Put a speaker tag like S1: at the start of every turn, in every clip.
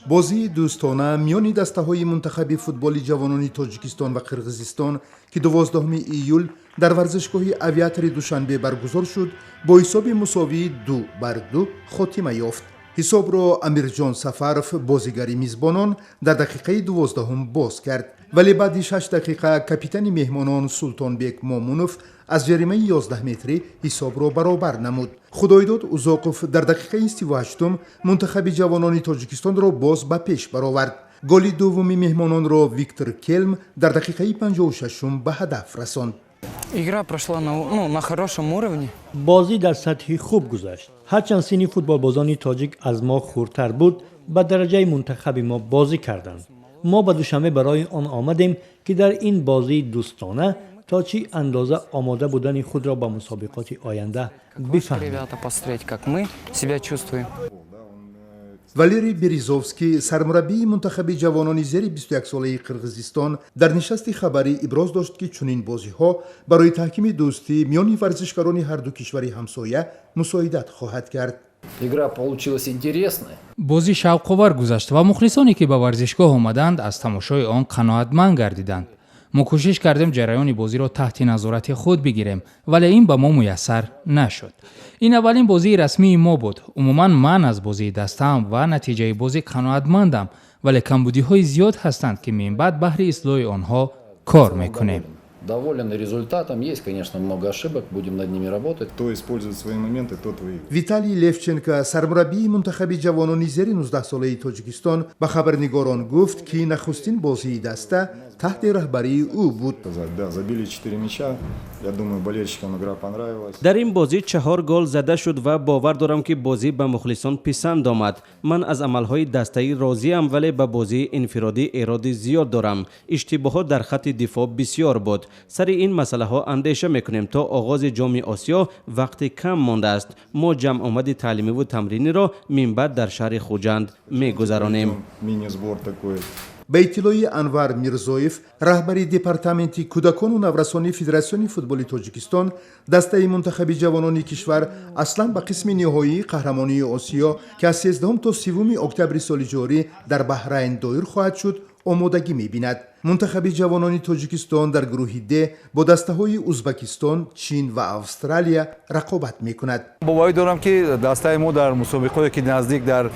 S1: Бозии дӯстона миёни дастаҳои мунтахаби футболи ҷавонони Тоҷикистон ва Қирғизистон, ки 12 июл дар варзишгоҳи Авиатори Душанбе баргузор шуд, бо ҳисоби мусовии 2-2 хотима ёфт. Ҳисобро Амирҷон Сафаров, бозигари мизбонон, дар дақиқаи 12-ум боз кард, вале баъди 6 дақиқа капитани меҳмонон Султонбек Момунов аз ҷаримаи 11 метрӣ ҳисобро баробар намуд. Худойдод Узоқов дар дақиқаи 38-ум мунтахаби ҷавонони Тоҷикистонро боз ба пеш баровард. Голи дуввуми меҳмононро Виктор Келм дар дақиқаи 56-ум ба ҳадаф расонд.
S2: Игра прошла ну, на хорошем уровне.
S3: Бозӣ дар сатҳи хуб гузашт. Ҳарчанд синни футболбозони тоҷик аз мо хурдтар буд, ба дараҷаи мунтахаби мо бозӣ карданд. Мо ба Душанбе барои он омадем, ки дар ин бозии дӯстона то чӣ андоза омода будани худро ба мусобиқоти оянда бифаҳмем.
S2: Ребята, посмотреть, как мы себя чувствуем.
S1: Валерий Березовский, сармураббии мунтахаби ҷавонони зери 21-солаи Қирғизистон, дар нишасти хабарӣ иброз дошт, ки чунин бозиҳо барои таҳкими дӯстӣ миёни варзишгарони ҳарду кишвари ҳамсоя мусоидат хоҳад кард.
S4: Игра получилась интересная.
S5: Бозӣ шавқовар гузашт ва мухлисоне, ки ба варзишгоҳ омаданд, аз тамошои он қаноатманд гардиданд. Мо кӯшиш кардем ҷараёни бозиро таҳти назорати худ бигирем, вале ин ба мо муяссар нашуд. Ин аввалин бозии расмии мо буд. Умуман, ман аз бозии дастаам ва натиҷаи бозӣ қаноатмандам, вале камбудиҳои зиёд ҳастанд, ки минбаъд баҳри ислоҳи онҳо кор мекунем.
S4: Доволен результатом. Есть, конечно, много ошибок, будем над ними работать.
S6: Кто использует свои моменты, тот выиграет.
S1: Виталий Левченко, сармураббии мунтахаби ҷавонони зери 19-солаи Тоҷикистон, ба хабарнигорон гуфт, ки нахустин бозии даста таҳти раҳбарии ӯ буд.
S6: Сказать, да, забили 4 мяча. Я думаю, болельщикам игра понравилась.
S7: Дар ин бозӣ чаҳор гол зада шуд ва бовар дорам, ки бозӣ ба мухлисон писанд омад. Ман аз амалҳои дастаӣ розиам, вале ба бозии инфиродӣ эроди зиёд дорам. Иштибоҳот дар хатти дифоъ бисьёр буд. Сари ин масъалаҳо андеша мекунем. То оғози Ҷоми Осиё вақти кам мондааст. Мо ҷамъомади таълимиву тамриниро минбаъд дар шаҳри Хуҷанд мегузаронем.
S6: Мини-сбор такой.
S1: Ба иттилои Анвар Мирзоев, раҳбари департаменти кӯдакону наврасони Федератсиони футболи Тоҷикистон, дастаи мунтахаби ҷавонони кишвар аслан ба қисми ниҳоии қаҳрамонии Осиё, ки аз 13 то 30 октябри соли ҷорӣ дар Баҳрайн доир хоҳад шуд, омодагӣ мебинад. Мунтахаби ҷавонони Тоҷикистон дар гурӯҳи Д бо дастаҳои Узбакистон, Чин ва Австралия рақобат мекунад.
S8: Боварӣ дорам, ки дастаи мо дар мусобиқое, ки наздик дар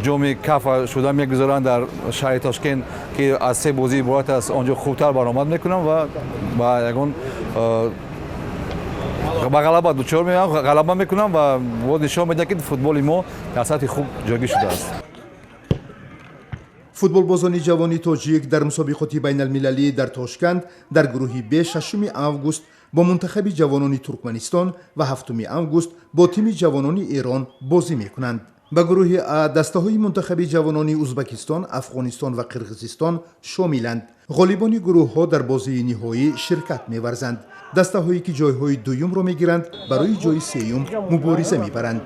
S8: Ҷоми Кафа шуда мегузаранд дар шаҳри Тошкент, ки аз се бозӣ иборат аст, он ҷо хубтар баромад мекунам ва ба ягон ба ғалаба дучор меоям, ғалаба мекунам ва боз нишон медиҳам, ки футболи мо дар сатҳи хуб ҷойгир шудааст.
S1: Футболбозони ҷавони тоҷик дар мусобиқоти байналмилалӣ дар Тошканд дар гурӯҳи Б 6 август бо мунтахаби ҷавонони Туркманистон ва 7 август бо тими ҷавонони Эрон бозӣ мекунанд. Ба гурӯҳи А дастаҳои мунтахаби ҷавонони Узбакистон, Афғонистон ва Қирғизистон шомиланд. Ғолибони гурӯҳҳо дар бозии ниҳоӣ ширкат меварзанд. Дастаҳое, ки ҷойҳои дуюмро мегиранд, барои ҷои сеюм мубориза мебаранд.